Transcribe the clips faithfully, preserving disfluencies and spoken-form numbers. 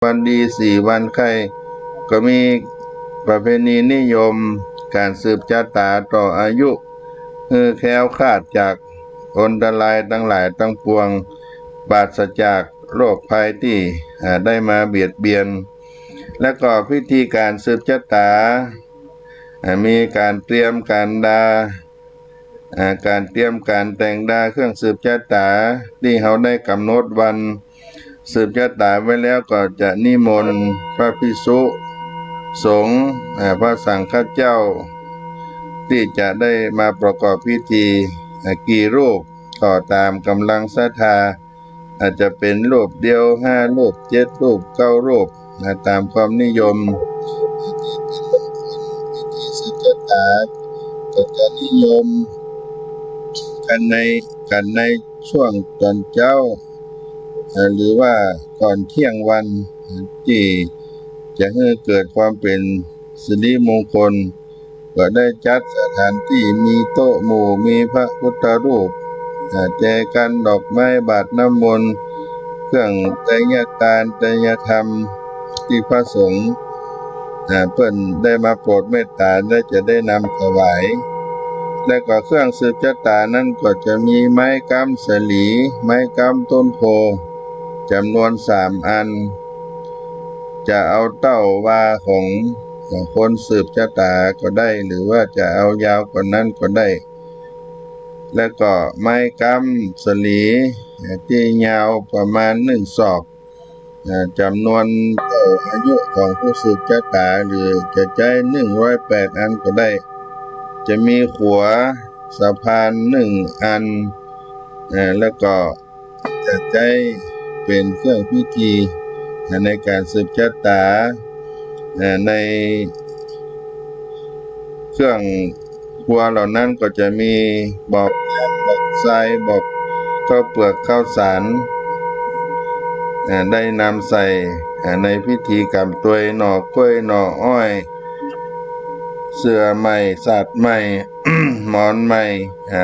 วันดีสี่วันไข้ ก็มีประเพณีนิยมก๋านสืบจะต๋าต่ออายุ หื้อแคล้วคลาดจากอันตรายตังหลายตังปวง ปราศจากโรคภัยตี้ อ่า ได้มาเบียดเบียน และก็พิธีก๋านสืบจะต๋า อ่า มีก๋านเตรียมก๋านดา อ่า ก๋านเตรียมก๋านแต่งดาเครื่องสืบจะต๋า ตี้เฮาได้ก๋ำหนดวันสืบจะต๋าไว้แล้ว ก็จะนิมนต์พระภิกษุสงฆ์ อ่า พระสังฆเจ้า ตี้จะได้มาประกอบพิธี อ่า กี่รูปก็ต๋ามก๋ำลังศรัทธา อาจจะเป๋นรูปเดียว ห้ารูป เจ็ดรูป เก้ารูป นะ ต๋ามความนิยม พิธีสืบจะต๋าก็จะนิยมกั๋นใน กั๋นในช่วงต๋อนเจ๊า เอ่อ หรือว่าก่อนเที่ยงวัน ตี้จะหื้อเกิดความเป๋นสิริมงคล ก็ได้จัดสถานตี้ มีโต๊ะหมู่ มีพระพุทธรูป อ่า แจกั๋นดอกไม้ บาตรน้ำมนต์ เครื่องไตรยตาลไตรยธรรม ตี้พระสงฆ์ อ่า เปิ้นได้มาโปรดเมตต๋า ได้จะได้นำถวาย และก็เครื่องสืบจะต๋านั้นก็จะมีไม้ก๊ำสาลี ไม้ก๊ำต้นโพธิ์ จ๋ำนวนสามอัน จะเอาเต้าวาของ ของคนสืบจะต๋าก็ได้ หรือว่าจะเอายาวกว่านั้นก็ได้ และก็ไม้ก๊ำสาลีตี้ยาวประมาณนึ่งศอก อ่า จ๋ำนวนเต้าอายุของผู้สืบจะต๋า หรือจะใจ๊นึ่งร้อยแปดอันก็ได้ จะมีขัวสะพานนึ่งอัน อ่า แล้วก็ จะใจ๊เป๋นเครื่องพิธีในก๋านสืบจะต๋า เอ่อ ในเครื่องครัวเหล่านั้นก็จะมีบอกน้ำ บอกทราย บอกข้าวเปลือกข้าวสาร เอ่อ ได้นำใส่ เอ่อ ในพิธีกรรมตวย หน่อกล้วย หน่ออ้อย เสื้อใหม่ สาดใหม่ หมอนใหม่ อ่า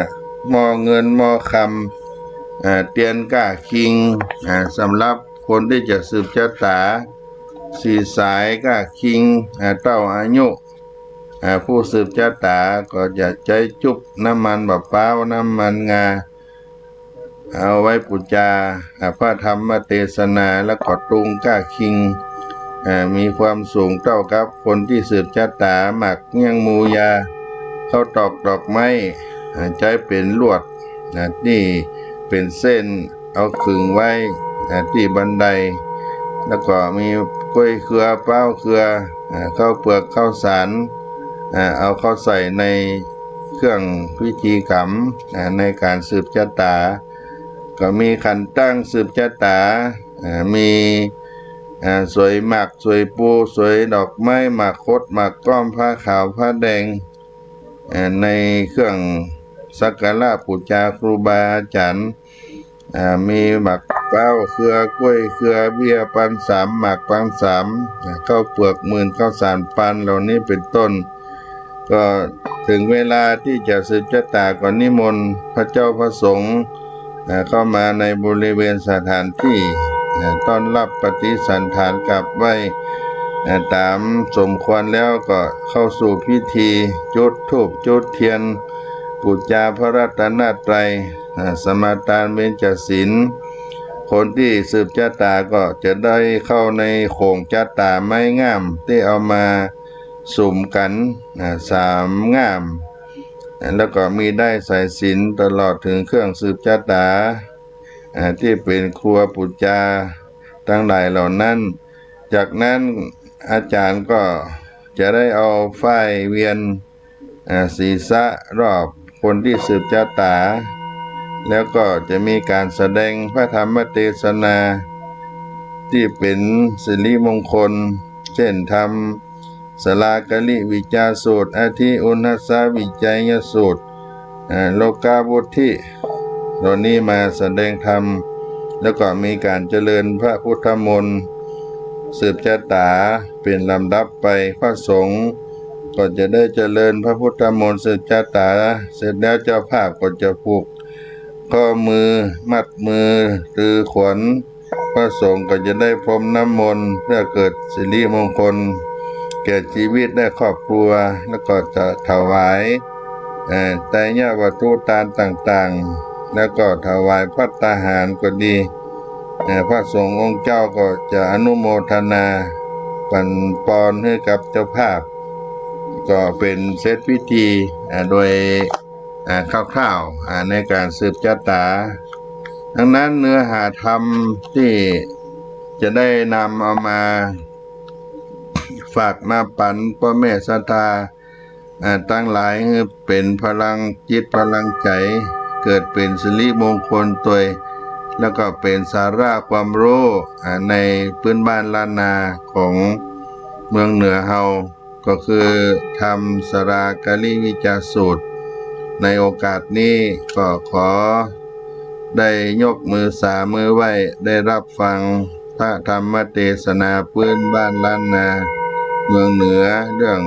หม้อเงิน หม้อคำ อ่า เตียนก้าคิง อ่า สำหรับคนตี้จะสืบจะต๋า สี่สายก้าคิง อ่า เต้าอายุ อ่า ผู้สืบจะต๋าก็จะใจ๊จุ๊บน้ำมันมะพร้าว น้ำมันงา เอาไว้ปู๋จา อ่า พระธรรมเตสนา แล้วก็ตุงก้าคิง อ่า มีความสูงเต้ากับคนตี้สืบจะต๋า หมากเงี้ยงมูยา ข้าวตอกดอกไม้ อ่า ใจ๊เป๋นลวด อ่า ตี้เป๋นเส้น เอาขึงไว้ อ่า ตี้บันได แล้วก็มีกล้วยเครือ ป๊าวเครือ อ่า ข้าวเปลือกข้าวสาร อ่า เอาเข้าใส่ในเครื่องพิธีกรรม อ่า ในก๋านสืบจะต๋า ก็มีขันตั้งสืบจะต๋า อ่า มี อ่า สวยหมาก สวยปู สวยดอกไม้ หมากคด หมากก้อม ผ้าขาว ผ้าแดง อ่า ในเครื่องสักการะปู๋จาครูบาอาจ๋ารย์ อ่า มีหมากป๊าวเครือ กล้วยเครือ เบี้ยปันสาม หมากปันสาม อ่า ข้าวเปลือกหมื่น ข้าวสารปัน เหล่านี้เป๋นต้น ก็เถิงเวลาตี้จะสืบจะต๋าก็นิมนต์พระเจ้าพระสงฆ์ อ่า เข้ามาในบริเวณสถานตี้ อ่า ต้อนรับปฏิสัณฐานกราบไหว้ อ่า ต๋ามสมควรแล้วก็เข้าสู่พิธีจุดธูปจุดเตียน ปู๋จาพระรัตนตรัย อ่า สมาตานเบญจศีล คนตี้สืบจะต๋าก็จะได้เข้าในโข่งจะต๋าไม้ง่ามตี้เอามาสุมกั๋น อ่า สามง่าม อ่า แล้วก็มีด้ายสายสิญจน์ตลอดเถิงเครื่องสืบจะต๋า อ่า ตี้เป๋นครัวปู๋จาตังหลายเหล่านั้น จากนั้นอาจ๋ารย์ก็จะได้เอาฝ้ายเวียน อ่า ศีรษะรอบคนตี้สืบจะต๋า แล้วก็จะมีก๋านแสดงพระธรรมเตสนา ตี้เป๋นสิริมงคล เช่นธรรมสาลากลิวิจจาสูตร อธิอุณหสวิจัยยสูตร อ่า โลกาวุทธิ เหล่านี้มาแสดงธรรม แล้วก็มีก๋านเจริญพระพุทธมนต์สืบจะต๋าเป๋นลำดับไป พระสงฆ์ก็จะได้เจริญพระพุทธมนต์สืบจะต๋า เสร็จแล้วเจ้าภาพก็จะผูกข้อมือ มัดมือ ตือขวัญ พระสงฆ์ก็จะได้พรมน้ำมนต์เพื่อเกิดสิริมงคลแก่ชีวิตและครอบครัว แล้วก็จะถวาย เอ่อ ไตรยวัตถุตานต่างๆ แล้วก็ถวายภัตตาหารก็ดี เอ่อ พระสงฆ์องค์เจ้าก็จะอนุโมทนาปั๋นปอนหื้อกับเจ้าภาพ ก็เป๋นเสร็จพิธี อ่า โดย อ่า คร่าวๆ อ่า ในก๋านสืบจะต๋า ดังนั้นเนื้อหาธรรมตี้จะได้นำเอามาฝากมาปั๋นป้อแม่ศรัทธา อ่า ตังหลายหื้อเป๋นพลังจิตพลังใจ๋ เกิดเป๋นสิริมงคลตวย แล้วก็เป๋นสาระความฮู้ อ่า ในปื้นบ้านล้านนาของเมืองเหนือเฮา ก็คือธรรมสาราการิวิจาสูตร ในโอกาสนี้ก็ขอได้ยกมือสามือไหว้ ได้ฮับฟังพระธรรมเตสนาปื้นบ้านล้านนาเมืองเหนือ เรื่อง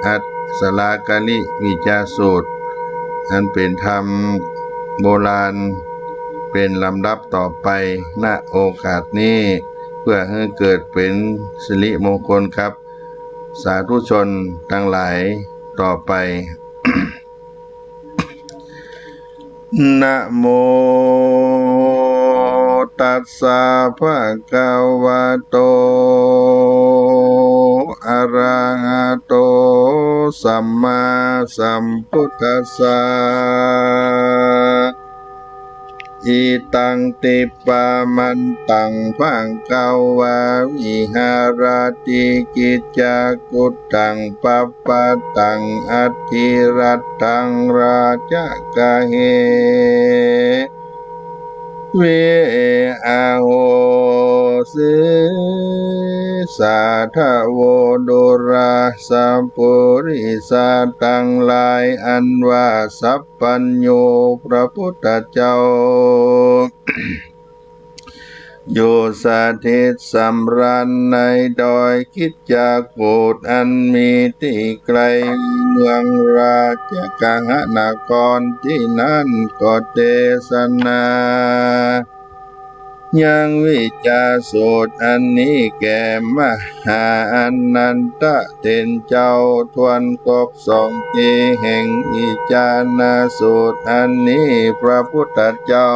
อัตถสาราการิวิจาสูตร อันเป๋นธรรมโบราณ เป๋นลำดับต่อไป ณ โอกาสนี้ เพื่อหื้อเกิดเป๋นสิริมงคลกับ สาธุชนตังหลายต่อไป นะโมตัสสะ ภะคะวะโต อะระหะโต สัมมาสัมพุทธัสสะ อิตัง ทิปปะมันตัง ภะคะวา วิหะระติ กิจจากุตตัง ปัปปะตัง อะธิรัตถัง ราชะกะเห วิ อะโหสิ สาธะโว ดูราสะ ปุริสะตังหลาย อันว่าสัพพัญญูพระพุทธเจ้า อยู่สถิตสำราญในดอยคิจจากูฏอันมีตี้ไกลเมืองราชคหนคร ตี้นั้นก็เตสนา ยังวิจาสูตรอันนี้แก่มหาอานันทะเถรเจ้า ถ้วนครบสองปีแห่งวิจานาสูตรอันนี้ พระพุทธเจ้า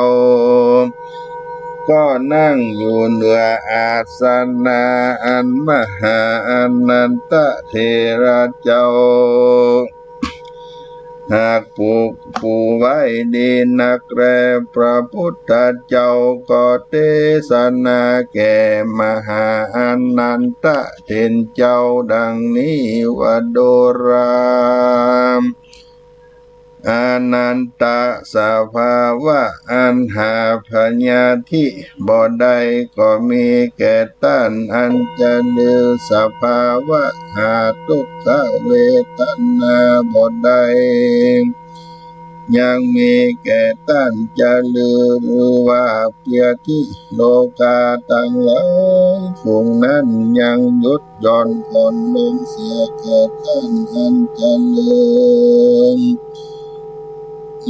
ก็นั่งอยู่เหนืออาสนะอันมหาอานันทะเถระเจ้า หากผู้ ผู้ไว้ดีนักแล พระพุทธเจ้าก็เตสนาแก่มหาอานันทะเถรเจ้าดังนี้ว่า ดูรา อานันทะ สภาวะอันหาพยาธิบ่ได้ก็มีแก่ต้าน อันจะลือสภาวะหาทุกขเวทนาบ่ได้ ยังมีแก่ต้านจะลือว่า เปียธิโลกาตังหลายฝูงนั้นยังหยุดหย่อนผ่อนลงเสียแก่ต้านอันจะลือ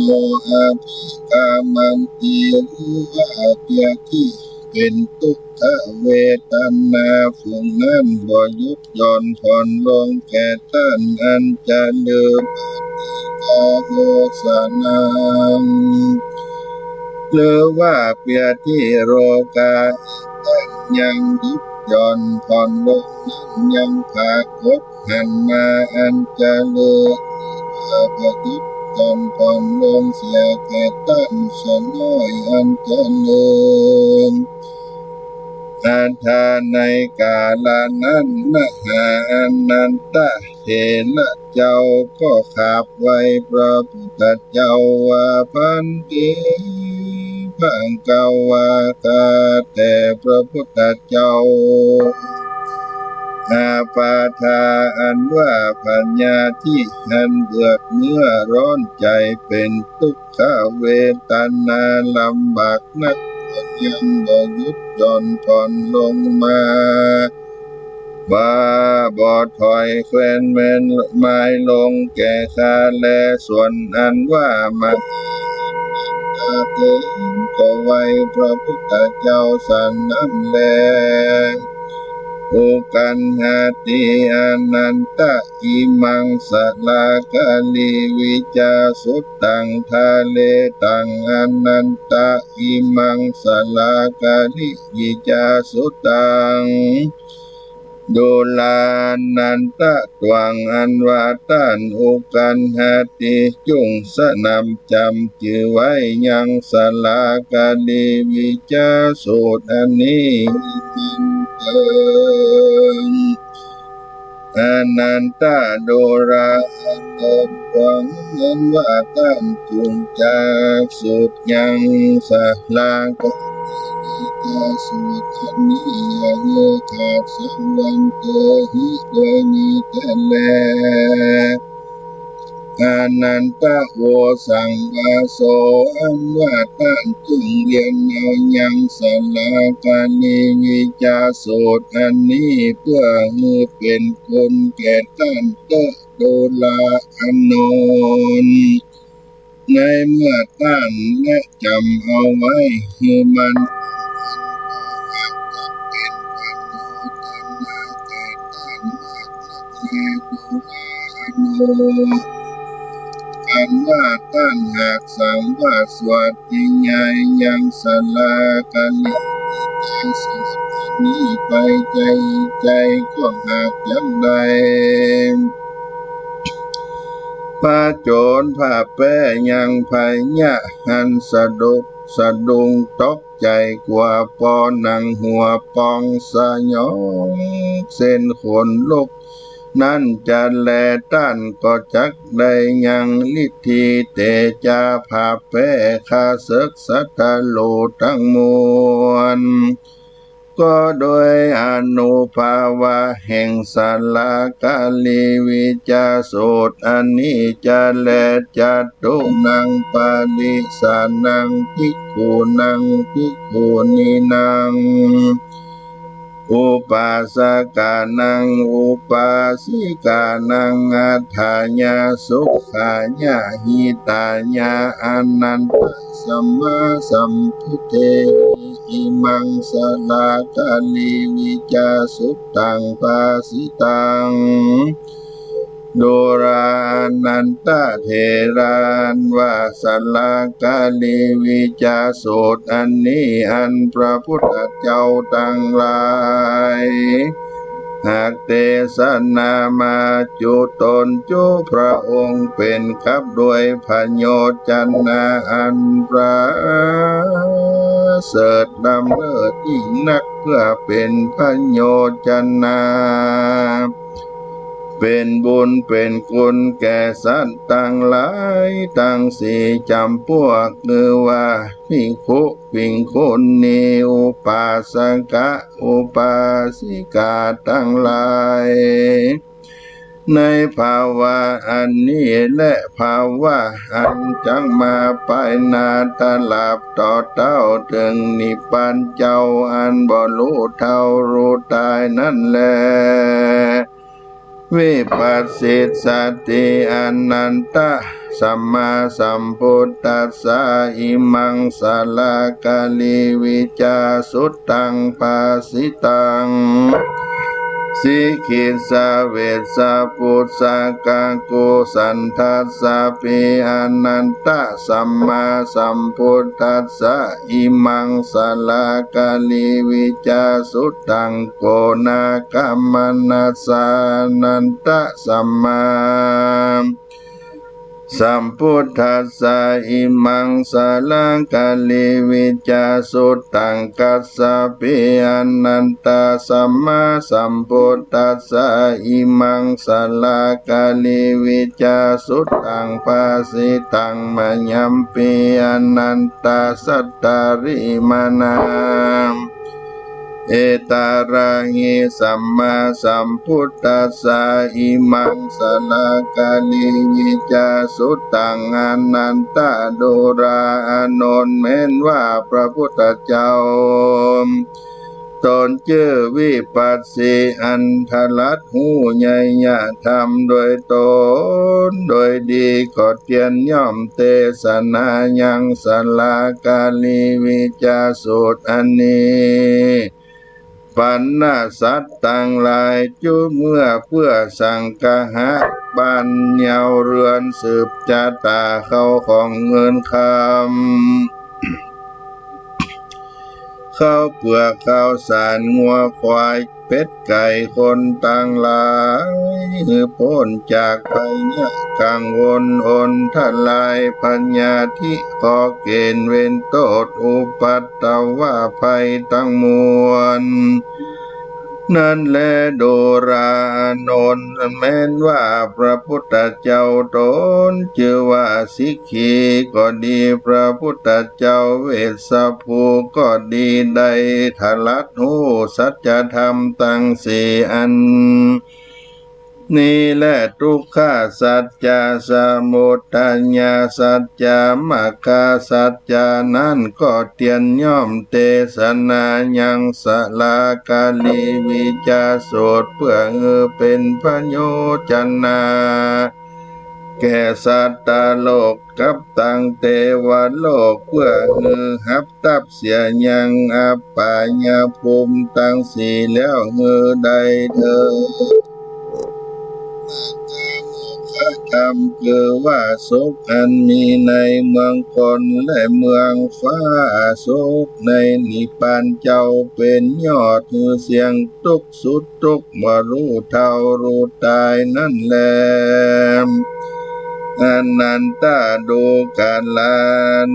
โน อะภิกามันติ รู้ว่าเปียธิเป๋นทุกขเวทนา ฝูงนั้นบ่หยุดหย่อนผ่อนลงแก่ต้านอันจะลือ ปฏิฆาโมสนัง หรือว่าเปียธิโลกายังหยุดหย่อนผ่อนลงนั้นยังปรากฏหันมาอันจะลือ หรือว่าบ่หยุดหย่อนผ่อนลงเสียแก่ต้านสะน้อยอันจะลือ อัฏฐา ในกาละนั้น มหาอานันทะเถระเจ้าก็กราบไหว้พระพุทธเจ้าว่า ภันเต ภะคะวา ข้าแต่พระพุทธเจ้า อาปาทา อันว่าพยาธิอันเดือดเนื้อร้อนใจ๋เป๋นทุกขเวทนาลำบากนัก ก็ยังบ่หยุดหย่อนผ่อนลงมา บ่ บ่ถอยแคว้นแม้นมายลงแก่ข้าแล ส่วนอันว่ามหา เตหิ ก็ไว้พระพุทธเจ้าสันนั้นแล อุกัณหติ อานันทะ อิมังสลาคลีวิจาสุตัง ทะเลตัง อานันทะ อิมังสลาคลีวิจาสุตัง ดูรานันทะ ตวงอันว่าต้านอุกัณหติจุ่งสนำจ๋ำจื้อไว้ยังสลาคลีวิจาสุตอันนี้ เติง อานันทะ ดูราอานนท์ ตวงอันว่าต้านจุ่งจักสุดยังสลาคลีวิจาสุตอันนี้ อย่าหื้อขาดสัง วันเตหิ ด้วยนี้แต๊แล อานันทะ โวสังวาโส อันว่าต้านจุ่งเรียนเอายังสลาคลีวิจาสุตอันนี้ เปื้อหื้อเป๋นคุณแก่ต้านเต๊อะ ดูราอานนท์ ในเมื่อต้านแลจ๋ำเอาไว้หื้อมั่น อันว่าต้านหากสังว่าสวด ยังไงยังสลาคลีวิจาสุตอันนี้ไป ใจ๋ ใจ๋ก็หากจักได้ ผจญ ผะแป๊ ยังพยะหันสะดุก สะดุ้งตกใจ๋กั๋ว ปอหนังหัวป่องสยอง เส้นขนลุก นั้นจะแล ต้านก็จักได้ยัง ฤทธิเตจา ผะแป๊ ข้าเสิกสัตว์โลกตังมวล ก็โดยอานุภาวะแห่งสลาคลีวิจาสุตอันนี้จะแล จตุนังปริสานัง ภิกขุนัง ภิกขุณีนัง อุปาสกานัง อุปาสิกานัง อัฏฐายะ สุขายะ หิตายะ อานันทะ สัมมาสัมพุทเทหิ อิมังสลาคลีวิจาสุตัง ภาสิตัง ดูราอานันทะ เถราอันว่าสลาคลีวิจาสุตอันนี้ อันพระพุทธเจ้าตังหลาย หากเตสนามาจุตนจุพระองค์เป๋นกับด้วยพโยจนะอันประเสริฐล้ำเลิศยิ่งนัก เปื้อเป๋นพโยจนะ เป๋นบุญเป๋นคุณแก่สัตว์ตังหลายตังสี่จ๋ำปวก คือว่าภิกขุ ภิกขุณี อุปาสกะ อุปาสิกาตังหลาย ในภาวะอันนี้และภาวะอันจักมาภายหน้า ตราบต่อเต้าเถิงนิพพานเจ้าอันบ่ฮู้เฒ่าฮู้ต๋ายนั้นแล วิปัสสิสสติ อานันทะ สัมมาสัมพุทธัสสะ อิมังสลาคลีวิจาสุตัง ภาสิตัง สิกขิสสะ เวสสะ ปุสสะกะ โกสัณฑัสสะปิ อานันทะ สัมมาสัมพุทธัสสะ อิมังสลาคลีวิจาสุตัง โกณาคัมมนัสสะ อานันทะ สัมมาสัมพุทธัสสะ อิมังสลาคลีวิจาสุตัง คัสสะปิ อานันทะ สัมมาสัมพุทธัสสะ อิมังสลาคลีวิจาสุตัง ภาสิตัง มะยังปิ อานันทะ สัตตะริมานัง เอตาระหิ สัมมาสัมพุทธัสสะ อิมังสลาคลีวิจาสุตัง อานันทะ ดูราอานนท์ แม้นว่าพระพุทธเจ้า ต๋นจื้อวิปัสสี อันตรัสฮู้ไญยธรรมโดยต๋นโดยดี ก็เตียนย่อมเตสนายังสลาการีวิจาสูตรอันนี้ ปัณณะสัตว์ตังหลาย จุเมื่อเปื้อสังคหะ บ้านเฮาเฮือนสืบจาต๋า ข้าวของเงินคำ ข้าวเปลือกข้าวสารงัวควายเป็ดไก่คนตังหลาย หื้อป๊นจากภัยยะกังวลอนทรายพยาธิ เคราะห์เกณฑ์เวรโต้ษอุปัตตวะภัยตังมวล นั้นแล ดูราอานนท์ แม้นว่าพระพุทธเจ้าต๋นจื้อว่าสิกขีก็ดี พระพุทธเจ้าเวสสภูก็ดี ได้ตรัสฮู้สัจธรรมตังสี่อันนี้แล ทุกขสัจจะ สมุทัยสัจจะ มรรคสัจจะนั้น ก็เตียนย่อมเตสนายังสลาการีวิจาสูตร เปื้อหื้อเป๋นพโยจนะ แก่สัตตโลกกับตังเตวโลก เปื้อหื้อฮับตับเสียยังอัปปายภูมิตังสี่แล้วหื้อได้เถิง มรรคกาโมคขธรรม คือว่าสุขอันมีในเมืองคนและเมืองฟ้า สุขในนิพพานเจ้าเป๋นยอด หื้อเสี้ยงตุ๊กข์สุดตุ๊กข์ บ่ฮู้เฒ่าฮู้ต๋ายนั้นแล อานันทะ ดูกราอา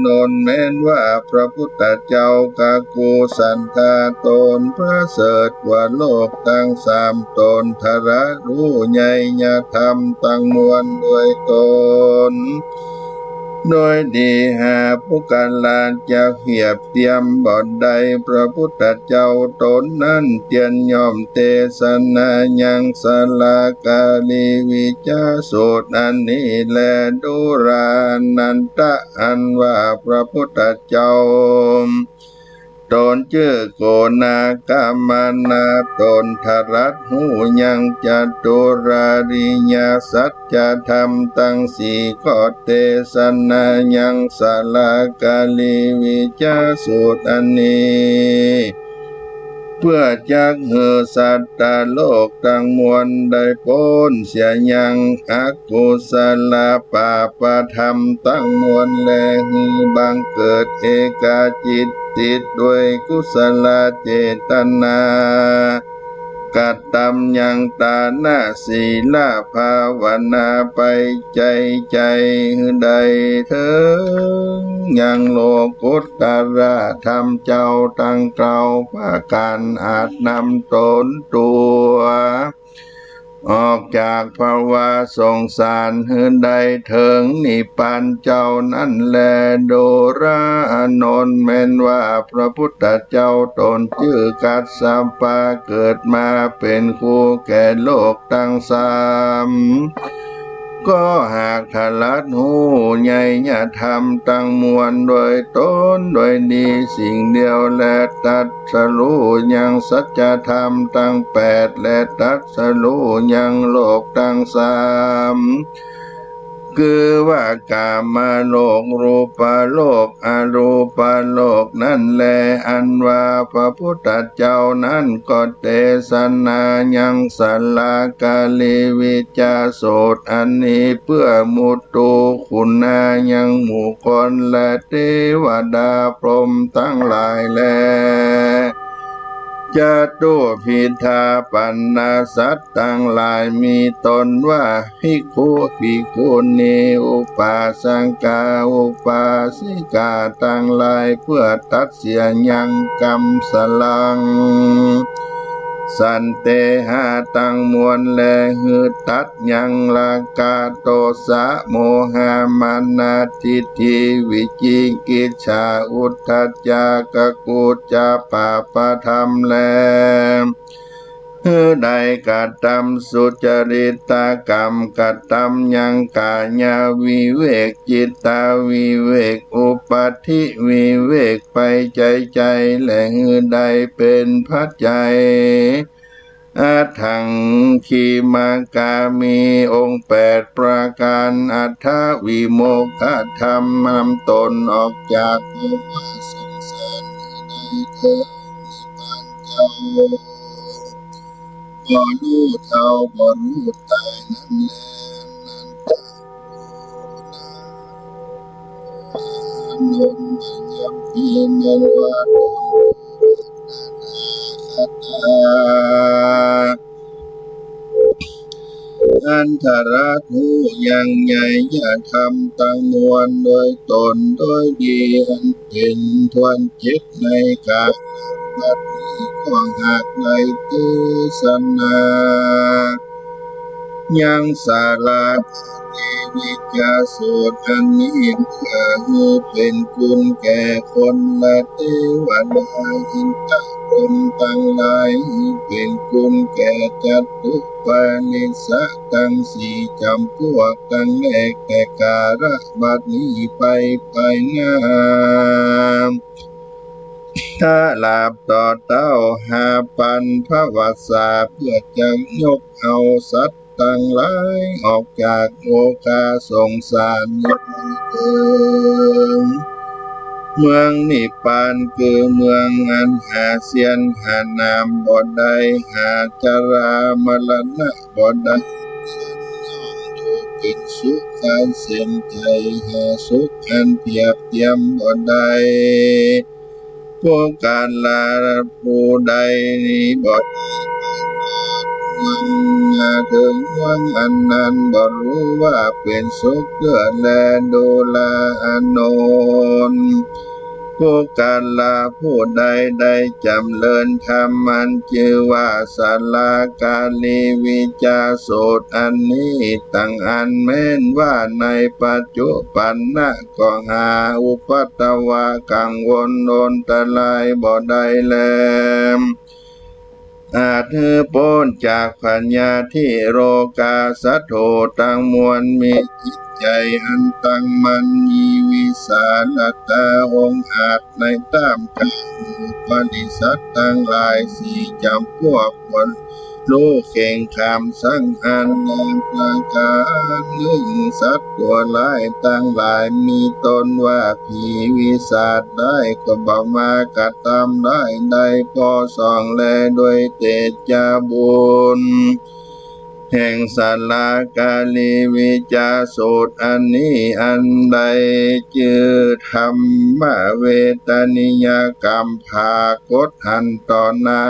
นนท์ แม้นว่าพระพุทธเจ้ากกุสันทะต๋นประเสริฐกว่าโลกตังสามต๋น ตรัสฮู้ไญยธรรมตังมวลโดยต๋นโดยดีหาปุคคละจักเปรียบเตียมบ่ได้ พระพุทธเจ้าต๋นนั้นเตียนย่อมเตสนายังสลาการีวิจาสูตรอันนี้แล ดูราอานันทะ อันว่าพระพุทธเจ้าต๋นจื้อโกณาคมณะต๋นตรัสฮู้ยังจตุราริยสัจธรรมตังสี่ ก็เตสนายังสลาการีวิจาสูตรอันนี้ เปื้อจักหื้อสัตตโลกตังมวลได้ป๊นเสียยังอกุศลปาปธรรมตังมวล และหื้อบังเกิดเอกจิตติดด้วยกุศลเจตนา กระตำยังตานะศีลภาวนาไปใจ๋ใจ๋ หื้อได้เถิงยังโลกุตตรธรรมเจ้าตังเก้าประก๋าน อาจนำต๋นตั๋วออกจากภวะสงสาร หื้อได้เถิงนิพพานเจ้านั้นแล ดูราอานนท์ แม้นว่าพระพุทธเจ้าต๋นจื้อกัสสปะ เกิดมาเป๋นครูแก่โลกตังสาม ก็หากตรัสฮู้ไญยธรรมตังมวลโดยต๋นโดยดีสิ่งเดียว และตรัสฮู้ยังสัจธรรมตังแปด และตรัสฮู้ยังโลกตังสาม คือว่ากามโลก รูปโลก อรูปโลกนั้นแล อันว่าพระพุทธเจ้านั้นก็เตสนายังสลาการีวิจาสูตรอันนี้ เปื้อมุทูคุณายังหมู่คนและเตวดาพรหมตังหลายแล จตุพพิธาปัณณสัตว์ตังหลาย มีต๋นว่าภิกขุ ภิกขุณี อุปาสกา อุปาสิกาตังหลาย เปื้อตัดเสียยังกำสลัง สันเตหะตังมวล และหื้อตัดยังราคะ โทสะ โมหะ มานะ ทิฏฐิ วิจิกิจฉา อุทธัจจะ กกุจจะ ปาปธรรมแล หื้อได้กระตำสุจริตกรรม กระตำยังกายวิเวก จิตตวิเวก อุปัฏฐิวิเวก ไปไจ้ๆ แลหื้อได้เป๋นพระไจ้ อัตถังคีมกามี องค์แปดประก๋าน อัตถวิโมกขธรรม นำต๋นออกจากภวะสงสารหื้อได้เถิงนิพพานเจ้า บ่ฮู้เฒ่าบ่ฮู้ต๋ายนั้นแล นันทะ อานนท์ มะยัมพี แม่นว่าต๋น อันตรธาตุ ยังไยยธรรมตังมวลโดยต๋นโดยดี อันเป๋นถ้วนเจ็ดในก๋าลบัดนี้ ก็หากได้เตสนา ยังสาลาการีวิจาสูตรอันนี้ เปื้อหื้อเป๋นคุณแก่คนและเตวดา อินทะพรหมตังหลาย หื้อเป๋นคุณแก่จัตุปาริสสะตังสี่จ๋ำปวก ตังแรกแต่ก๋าลบัดนี้ไป ไปหน้า ถลาบต่อเต้าห้าปันภวสสา เปื้อจะยกเอาสัตว์ตังหลายออกจากโอคาสงสารนี้เถิง เมืองนิพพานคือเมืองอันหาเสี้ยนหานามบ่ได้ หาจรามรณะบ่ได้ เป๋นสุขอันเส้นใจ๋ หาสุขอันเปียบเตียมบ่ได้ ปุคคละผู้ใดนี้บ่ได้ไปเถิงเมืองอันนั้น บ่ฮู้ว่าเป๋นสุขเตื้อแล ดูราอานนท์ ปุคคละผู้ใดได้จ๋ำเริญธรรมอันจื้อว่าสาลาการีวิจาสูตรอันนี้ตังอัน แม้นว่าในปัจจุปันนะ ก็หาอุปัทวะกังวลอันตรายบ่ได้แล อาจหื้อป๊นจากพยาธิโรคา สัตว์ตังมวลมีจิตใจ๋อันตั้งมั่น มีวิสาลตาองอาจในต้ามก๋างหมู่ปริษัทตังหลายสี่จ๋ำปวก ควรฮู้เข่งขามสังอัน และประก๋านนึ่ง สัตว์ตังหลายตังหลายมีต้นว่าผีวิสัชได้ ก็บ่มากระตำร้ายได้ผ่อส่องแล ด้วยเตจาบุญแห่งสาลาการีวิจาสูตรอันนี้ อันได้จื้อธัมมเวทนิยกรรม ผากฏหันต่อหน้า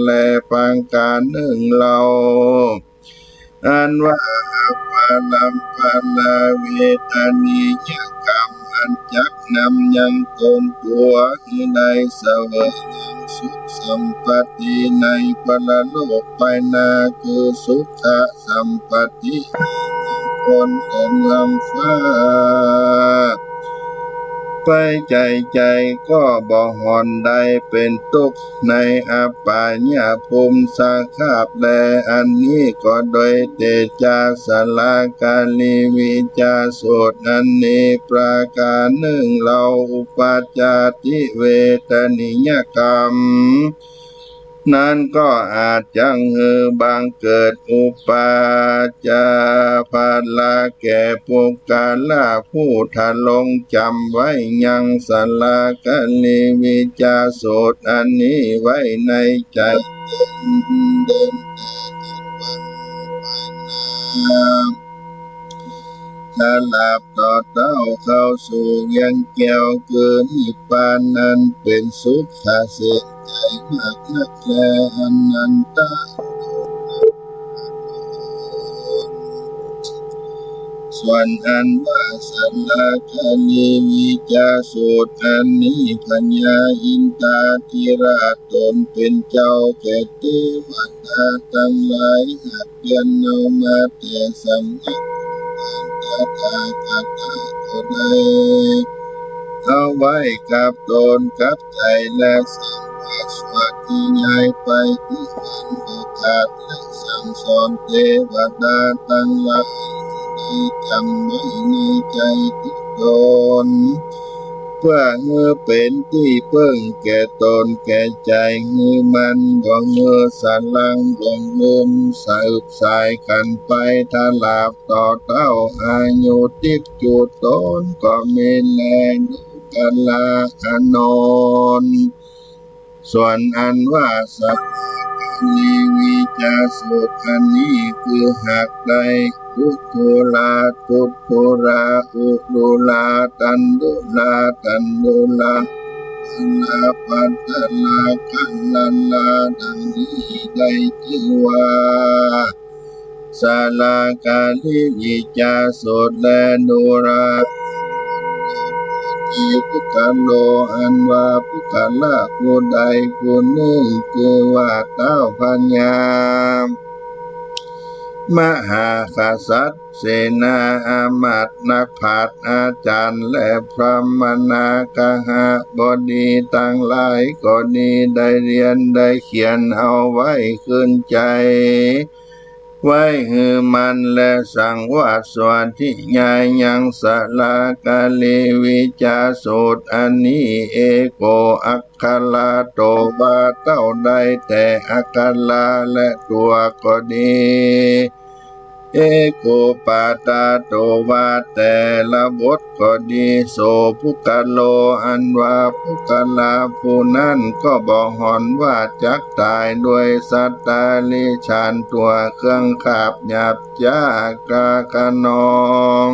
และประก๋านนึ่งเล่า อันว่าอปรัมปราเวทนิยกรรม อันจักนำยังต๋นตั๋วหื้อได้เสวยยังสุขสัมปัตติในปรโลกไปหน้า คือสุขสัมปัตติ คนเดินลำฟ้า ไปใจ๋ๆ ก็บ่ห่อนได้เป๋นตุ๊กข์ในอบายภูมิสักคาบแล อันนี้ก็โดยเตจาสาลาการีวิจาสูตรอันนี้ ประก๋านนึ่งเล่า อุปัชฌาติเวทนิยกรรม นั้นก็อาจจักหื้อบังเกิดอุปัชฌาภละแก่ปุคคละผู้ทรงจ๋ำไว้ยังสาลาการีวิจาสูตรอันนี้ไว้ในใจ๋ เด่นแต่จิตวันไปหน้า ถลาบต่อเต้าเข้าสู่เวียงแก้วคือนิพพาน อันเป๋นสุขเส้นใจ๋มากนักแล อนันทะ ส่วนอันว่าสาลาการีวิจาสูตรอันนี้ พญาอินทาธิราชต๋นเป๋นเจ้าแก่เตวดาตังหลาย หากเรียนเอามาแต่สำนักตถาคตก็ได้เอาไว้กับต๋นกับใจ๋ และสังวาสวดนิยายไปทุกวัน บอก าสและสั่งสอนเตวดาตังหลาย ได้จ๋ำไว้ในใจ๋ทุกต๋น เปื้อหื้อเป๋นตี้เปิ้งแก่ต๋นแก่ใจ๋ หื้อมันบ่หื้อสะหลังหลงลืม สืบสายกั๋นไปตลอดต่อเต้าอายุติบจุต๋นก็มีแล ดูกราอานนท์ ส่วนอันว่าสาลีวิจาสูตรอันนี้ คือหากได้ อุทุรา ทุทุรา อุรุรา ตันดุรา ตันดุรา ลาปัตตรา กัลลา ดังนี้ได้จื้อว่า สาลาการีวิจาสูตร และดูรา ทีปุคคโล อันว่าปุคคละผู้ใดผู้นึ่ง คือว่าเต้าพญามหากษัตริย์ เสนาอามาตย์ นักปราชญ์ อาจ๋ารย์ และพราหมณา กหบดีตังหลายก็ดี ได้เฮียนได้เขียนเอาไว้ขึ้นใจ๋ ไว้หื้อมั่น และสังวาสวัตถิญายัง สาลาการีวิจาสูตรอันนี้ เอโก อักขระ โต ว่าเต้าใดแต่อักขระและตั๋วก็ดี เอโกปาทา โต ว่าแต่ละบทก็ดี โส ปุคคโล อันว่าปุคคละผู้นั้นก็บ่หอนว่าจักต๋ายโดยสัตตาริฉันตั๋วเครื่องคาบหยาบจ๊ากาคะนอง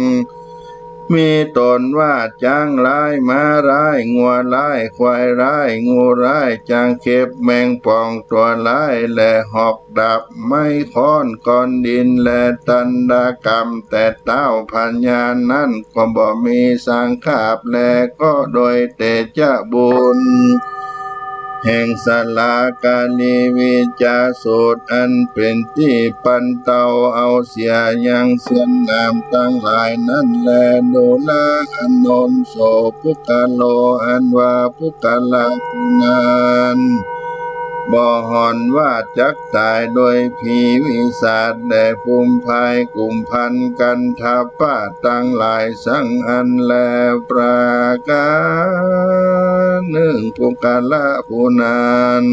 มีต๋นว่าจ๊างร้าย ม้าร้าย งัวร้าย ควายร้าย งูร้าย จางเข็บ แมงป่องตั๋วร้าย และหอกดาบ ไม้ค้อน ก้อนดิน และทัณฑกรรม แต่เต้าพญานั้นก็บ่มีสังขาบแล ก็โดยเตชะบุญ แห่งสาลาการีวิจาสูตร อันเป๋นตี้ปันเตาเอาเสียยังเสี้ยนหนามตังหลายนั้นแล ดูราอานนท์ โส ปุคคโล อันว่าปุคคละผู้นั้น บ่หอนว่าจักต๋ายโดยผีวิสัชและภูมพายกุมภัณฑ์กันทปะตังหลายสังอันแล ประก๋านนึ่ง ปุคคละผู้นั้น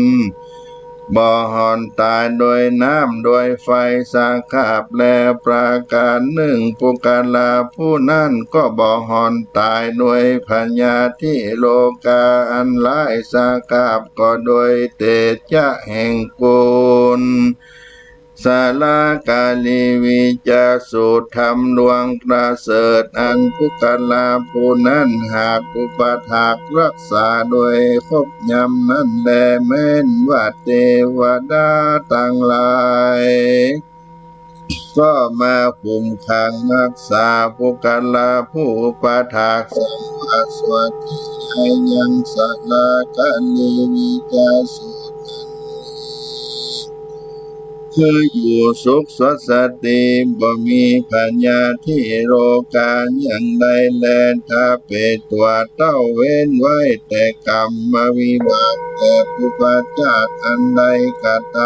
บ่หอนต๋ายโดยน้ำโดยไฟสังขาบแล ประก๋านนึ่ง ปุคคละผู้นั้นก็บ่หอนต๋ายโดยพยาธิโรคาอันร้ายสังขาบ ก็โดยเตชะแห่งกุณ สาลาการีวิจาสูตร ธรรมลวงประเสริฐ อันปุคคละผู้นั้นหากอุปถากรักษาโดยครบยำนั้นแล แม้นว่าเตวดาตังหลาย ก็มาคุมขังฮักษาปุคคละผู้อุปถากสังวาสวัตถิญายังสาลาการีวิจาสูตรนั้น คืออยู่สุขสดสติ บ่มีพยาธิโรคาอย่างใดแล ทเป ตั๋วเต้าเว้นไว้แต่กรรมวิบาก แต่ปุพพชาติอันได้กระท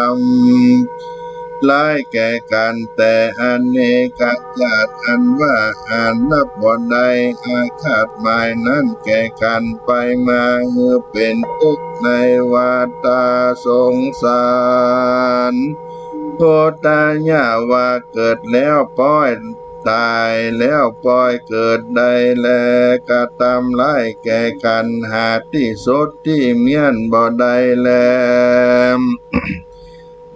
ำร้ายแก่กั๋น แต่อเนกชาติอันว่าอาจนับบ่ได้ อาฆาตหมายนั้นแก่กั๋นไปมา หื้อเป๋นทุกข์ในวัฏฏะสงสาร โพธญาว่าเกิดแล้วป้อย ต๋ายแล้วป้อยเกิดได้แล กระทำร้ายแก่กั๋นหาตี้สุดตี้เมี้ยนบ่ได้แล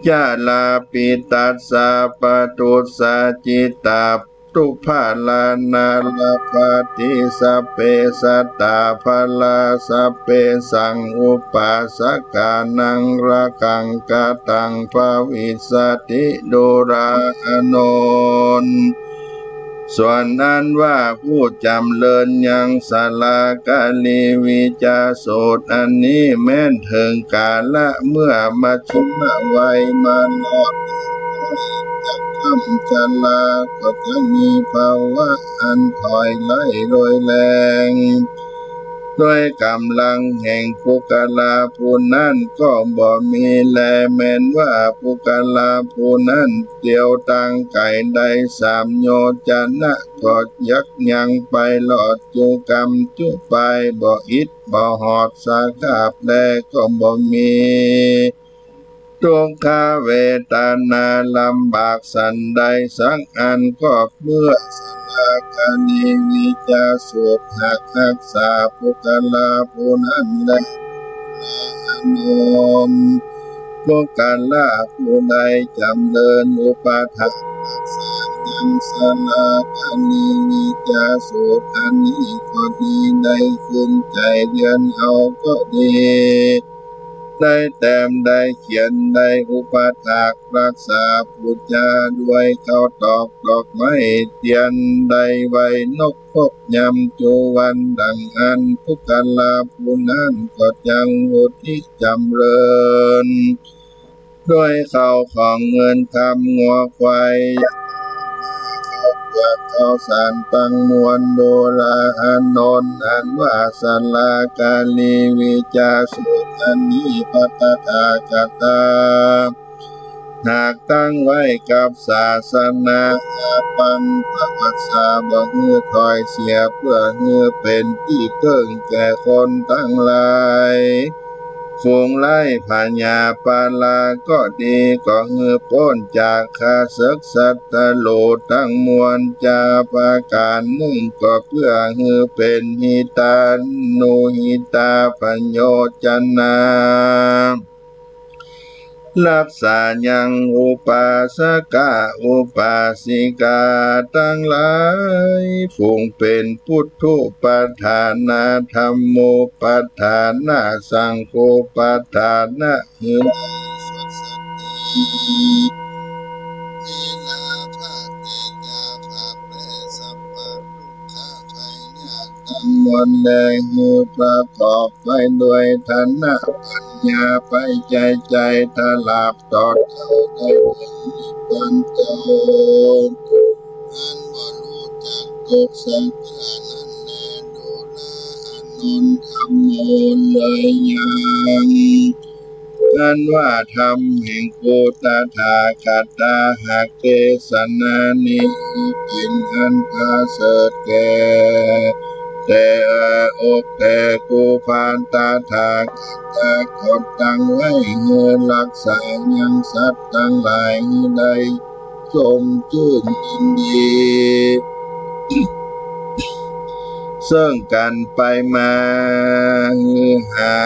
จราปิตัสสะ ปทุสสะ จิตตะ ทุพพลานาลาปาติ สัพเพสัตตาพาลา สัพเพสังอุปาสกานัง รักขังคตังภวิสสติ ดูราอานนท์ ส่วนอันว่าผู้จ๋ำเริญยังสาลาการีวิจาสูตรอันนี้ แม้นเถิงกาละเมื่อมัชฌิมวัยมารอด จักข้ามชรา ก็จะมีภาวะอันถอยไล่โดยแรง ด้วยก๋ำลังแห่งปุคคละผู้นั้นก็บ่มีแล แม้นว่าปุคคละผู้นั้นเตียวตางไก๋ได้สามโยชนะ ก็ยักยังไปลอดจุกำจุปาย บ่อิดบ่หอดสาขาบแลก็บ่มี ทุกขเวทนาลำบากสันใดสักอัน ก็เปื้อสลาคาลีวิจาสูตรหักฮักษาปุคคละผู้นั้นแล อานนท์ ปุคคละผู้ใดจ๋ำเริญอุปถากรักษายังสลาคาลีวิจาสูตรอันนี้ก็ดี ได้ขึ้นใจ๋เรียนเอาก็ดี ได้แต้มได้เขียนได้อุปถากรักษาปู๋จา ด้วยข้าวตอกดอกไม้เตียน ได้ไหว้นกพบยำจูวันดังอั้น ปุคคละผู้นั้นก็จักอุทิศจ๋ำเริญ ด้วยข้าวของเงินคำงัวควาย ข้าวเปลือกข้าวสารตังมวล ดูราอานนท์ อันว่าสลาคาลีวิจาสูตรอันนี้ พระตถาคตา หากตั้งไว้กับศาสนา อาปัง พระวัสสา บ่หื้อถอยเสีย เปื้อหื้อเป๋นตี้เกิ่งแก่คนตังหลาย ฝูงไล่พญาปาลาก็ดี ก็หื้อป๊นจากข้าศึกศัตรูตังมวล จาประก๋านนึ่งก็เปื้อหื้อเป๋นหิตานุหิตาประโยชนะ รักษายังอุปาสกะอุปาสิกาตังหลาย ฝูงเป๋นปุทธุปทานะ ธัมมูปทานะ สังฆูปทานะ หื้อได้สดสันติ มีลาภะเตจาภะแปรสัพพะทุกขะภัยยาก ตังมวลแล หื้อประกอบไปด้วยฐานะปัญญา ไปใจ๋ใจ๋ถลาบตอดเต้าได้เถิงนิพพานเจ้า อันบ่ฮู้จักทุกข์สักเตื้อนั้นแล ดูราอานนท์ ธัมโม เลยยัง อันว่าธรรมแห่งปุทธตถาคตา หากเตสนานี้เป๋นอันประเสริฐแก่ แต่อกแต่กูพานตถาคตา ก็ตั้งไว้หื้อรักษายังสัตว์ตังหลายหื้อได้ ชมจื้นยินดี เซิ่งกั๋นไปมา หื้อหา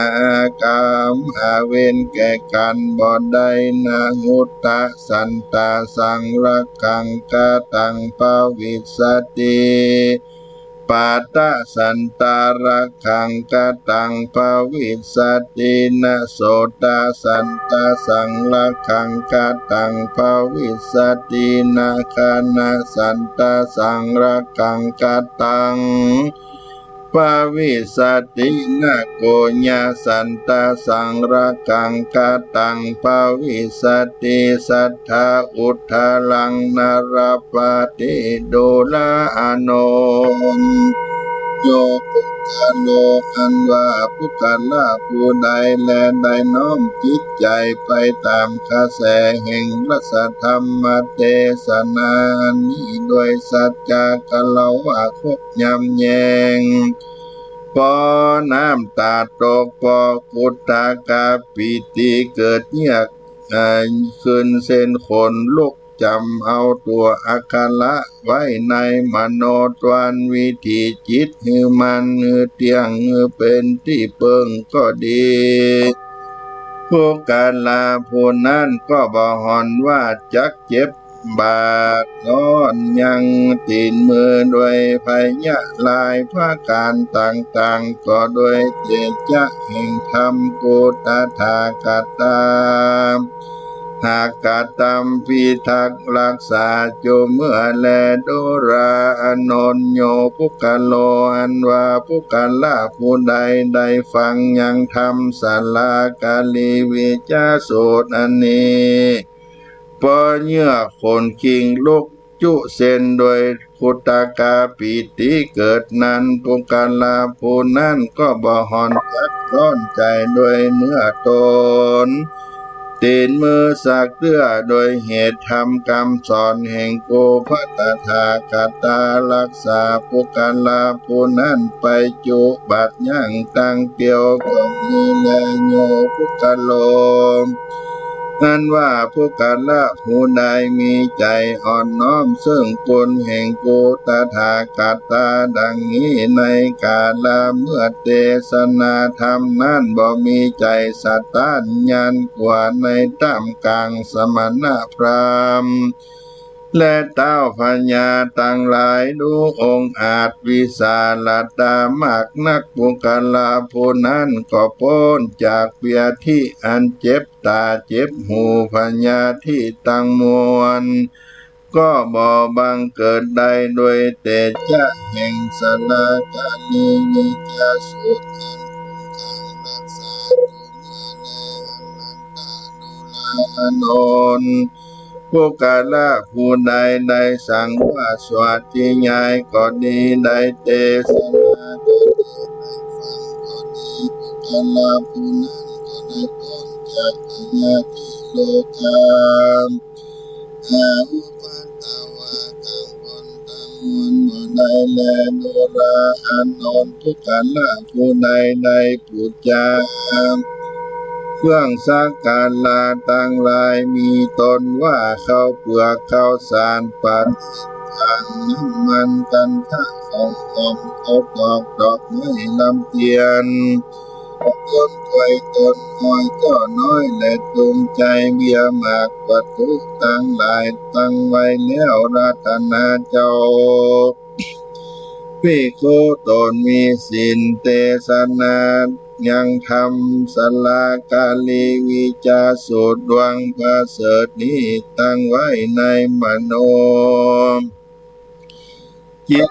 กรรมหาเวรแก่กั๋นบ่ได้ นะหุตตะ สันตะ สังฆัง คะตัง ภวิสสติ ปะทะ สันตะ รักขัง คะตัง ภวิสสติ นะโสตะ สันตะ สังฆัง คะตัง ภวิสสติ นะฆะนะ สันตะ สังฆัง คะตัง ภวิสสติ นะโกญะ สันตะ สังฆัง คะตัง ภวิสสติ สัทธา อุทธารัง นะระปะติ ดูราอานนท์ โย ปุคคโล อันว่าปุคคละผู้ใดแล ได้น้อมจิตใจ๋ไปต๋ามกระแสแห่งพระสัทธรรมเตสนานี้ ด้วยสัจจะกะละวะคบยำแยง ปอน้ำต๋าตก ปอกุตตะกะปีติเกิดเยือก เอ่อ ขึ้นเส้นขนลุก จ๋ำเอาตั๋วอัคระไว้ในมโนทวาร วิถีจิตหื้อมั่นหื้อเตี้ยง หื้อเป๋นตี้เปิงก็ดี ปุคคละผู้นั้นก็บ่ห่อนว่าจักเจ็บ บาดร้อนยังตี๋นมือด้วยพยะหลายประก๋านต่างๆ ก็ด้วยเตจะแห่งธรรมปุทธตถาคตา หากกระตำพิทักษ์รักษาอยู่เมื่อแล ดูราอานนท์ โย ปุคคโล อันว่าปุคคละผู้ใดได้ฟังยังธรรมสาลาคาลีวิจาสูตรอันนี้ ปอเยือกขนคิงลุก จุเส้นโดย ขุตกาปีติเกิดนั้น ปุคคละผู้นั้นก็บ่ห่อนจักร้อนใจ๋โดยเนื้อตน ตี๋นมือสักเตื้อ โดยเหตุธรรมกำสอนแห่งกูพระตถาคตา รักษาปุคคละผู้นั้นไปจุบัดยั้งตังเตียวก็มีแล โย ปุคคโล อันว่าปุคคละผู้ใดมีใจ๋อ่อนน้อมเซิ่งคุณแห่งกูตถาคตาดังนี้ ในกาละเมื่อเตสนาธรรมนั้น บ่มีใจ๋สะต้านยันกว่าในต้ามก๋างสมณพราหมณ์ และต้าวพญาตังหลาย ดูองอาจวิสาลตามากนัก ปุคคละผู้นั้นก็ป๊นจากเปียธิอันเจ็บต๋าเจ็บหู พยาธิตังมวลก็บ่บังเกิดได้ โดยเตจ๊ะแห่งสลาคาลีนิจจสูตรอันคงค้างรักษาอยู่เมื่อแล อันนันทะดูราอานนท์ ปุคคละผู้ใดได้สังวาสวัตติยายก็ดี ได้เตสนาก็ดี ได้ฟังก็ดี ปุคคละผู้นั้นก็ได้ป๊นจากพยาธิโรคา อาอุปัตตวะกังวลตังมวลบ่ได้แล ดูราอานนท์ ปุคคละผู้ใดได้ปู๋จาเครื่องสักการะตังหลาย มีต้นว่าข้าวเปือก ข้าวสาร ปัด ถัง น้ำมัน คันธะ ของหอม ข้าวตอก ดอกไม้ ลำเตียน ต้นกล้วย ต้นอ้อย จ้อน้อย และตูมใจ๋ เบี้ยหมาก วัตถุตังหลายตั้งไว้แล้ว รัตนาเจ้า ภิกขุต๋นมีศีลเตสนายังธรรม สลาคาลีวิจจสูตรดวงประเสริฐนี้ตั้งไว้ในมโน จิต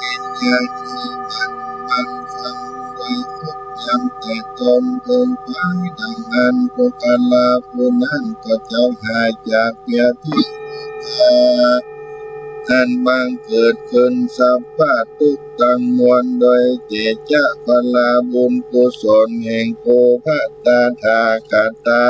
วิญญาณ คือมัน มันฟังโดยครบยำแต่ต้นเถิงปลาย ดังนั้นปุคคละผู้นั้นก็จะหายจากเปียธิโรคา อันบังเกิดขึ้น สัพพะตุ๊กข์ตังมวล โดยเตจ๊ะพลาบุญกุศลแห่งกูพระตถาคตา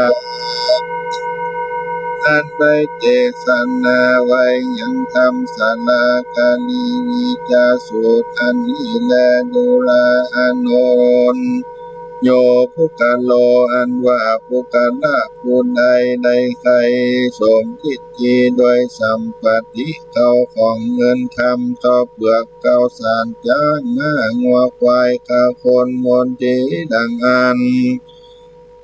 อันได้เตสนาไว้ยังธรรม สลาคาลีวิจจสูตรอันนี้แล ดูราอานนท์ โย ปุคคโล อันว่าปุคคละผู้ใดได้ใค่สมทิฏฐิโดยสัมปัตติ เข้าของเงินคำ ข้าวเปลือก ข้าวสาร จ๊าง ม้า งัว ควาย ข้าว คน มนที ดังอั้น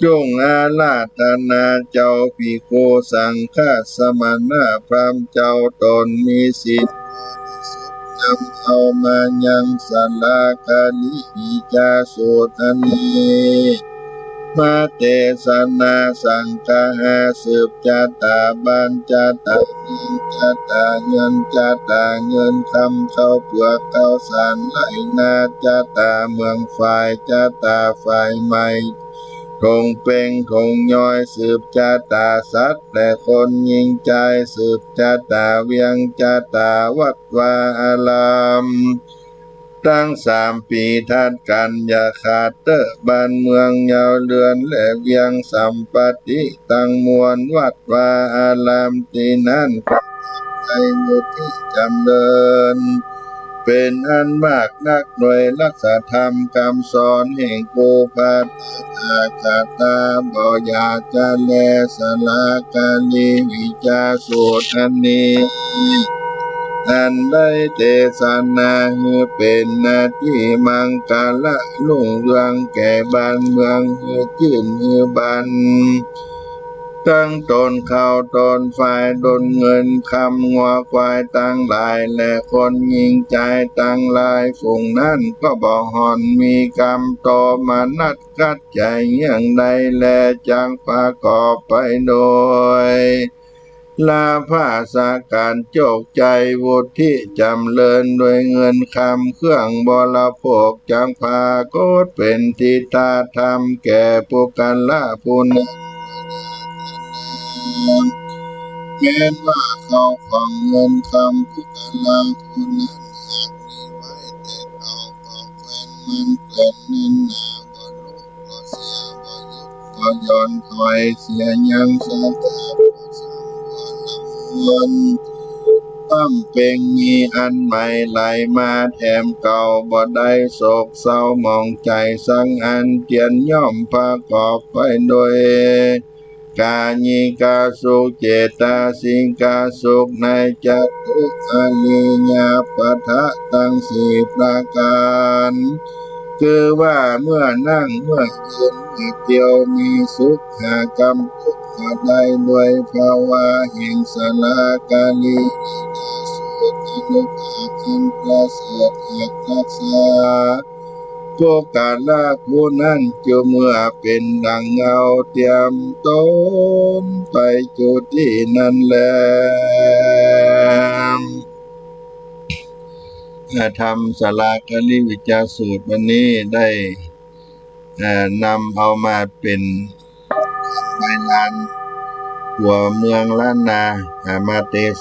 จุ่งอาราธนาเจ้าภิกขุสังฆะ สมณะพราหมณ์เจ้าต๋นมีศีลบริสุทธิ์ นำเอามายังสลาคาลีวิจจสูตรอันนี้ มาเตสนาสังคหา สืบจะต๋าบ้านจะต๋าเมืองจะต๋าเฮือนจะต๋าเงินคำ ข้าวเปลือกข้าวสาร ไฮ่นาจะต๋า เมืองฝายจะต๋า ฝายไม้ ถงเป๋งถงย้อย สืบจะต๋าสัตว์และคนหญิงจาย สืบจะต๋าเวียงจะต๋า วัดวาอาราม ตึงสามปีถัดกั๋น อย่าขาดเต๊อะ บ้านเมืองเย้าเรือนและเวียงสัมปัตติตังมวล วัดวาอารามตี้นั้นก็ได้มุทิจำเริญ เป๋นอันมากนัก โดยรักษาธรรมกำสอนแห่งกูพระตถาคตา บ่อย่าจะแล สลาคาลีวิจจสูตรอันนี้ อันได้เตสนาหื้อเป๋นนาตี้มังคละรุ่งเรืองแก่บ้านเมือง หื้อจื้นหื้อบาน ตึงต้นข้าวต้นฝาย ต้นเงินคำ งัวควายตังหลาย และคนหญิงจายตังหลาย ฝูงนั้นก็บ่ห่อนมีกำโตมนัสขัดใจ๋เยี่ยงใดแล จักประกอบไปโดย ลาภะสักการโจคใจ๋ วุฒิจ๋ำเริญโดยเงินคำเครื่องบริโภค จักปรากฏเป๋นทิฏฐธรรมแก่ปุคคละผู้นั้น แม้นว่าเข้าของเงินคำปุคคละผู้นั้นหากมีไว้แต่เก่า ก็แควนมันแควนแน่นหนา บ่ลุกก็เสีย บ่ยุบก็หย่อนถอยเสีย ยังสถานะบ่ซ้ำบ่ละมวล ซ้ำเป๋งมีอันใหม่ไหลมาแถมเก่า บ่ได้โศกเศร้าหมองใจ๋สักอัน เตียนย่อมประกอบไปโดย กายิกสุข เจตสิกสุข ในจตุอริยปทะตังสี่ประก๋าน คือว่าเมื่อนั่ง เมื่อยืน เมื่อเตียว มีสุขหากำทุกข์บ่ได้ โดยผวาแห่งสลาคลิวิจยสูตรอานุภาพอันประเสริฐหากรักษา ปุคคละผู้นั้นจุ่มเหื่อเป๋นดั่งเงาเตียมตนไปจุตินั้นแล อ่า ธรรมสลาคลิวิจยสูตรวันนี้ได้ เอ่อ นำเอามาเป๋นคำใบ้ลานตั๋วเมืองล้านนา อ่า มาเต